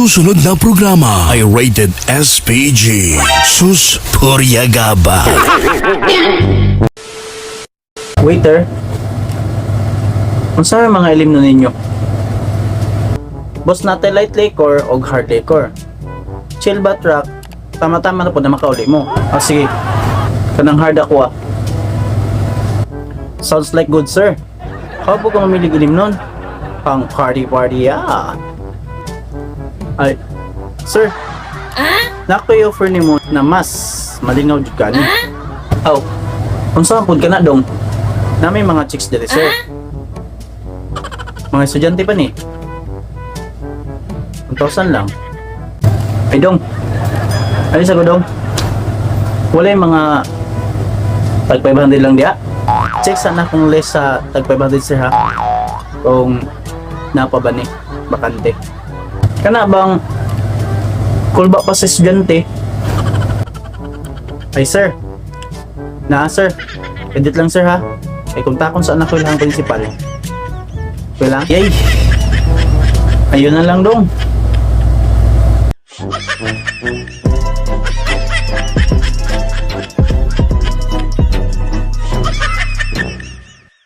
Susunod na programa ay rated SPG. Sus Puryagaba. Waiter, unsa may mga ilimnon ninyo? Boss, natin light liquor o hard liquor. Chill ba truck? Tama-tama na po na makauli mo. Ah, sige. Kanang hard ako ah. Sounds like good, sir. How po ka mamili ilim nun? Pang party party ah. Ay, sir. Nakoy offer nimo na mas malingaw jud ka ni. Aw. Unsa man pud ka na dong? Na may mga chicks diri, sir. Mga estudyante pa ni. 1,000 lang. Ay dong. Ay sa dong. Wala yung mga tag 500 lang diya. Check sana kung less sa tag 500, sir, ha. Kung napa ba ni bakante. Kana bang kulba pa sa estudyante? Ay sir. Na sir. Edit lang, sir, ha. Ay kung takon sa anak ko lang principal. Okay lang? Yay! Ayun na lang dong.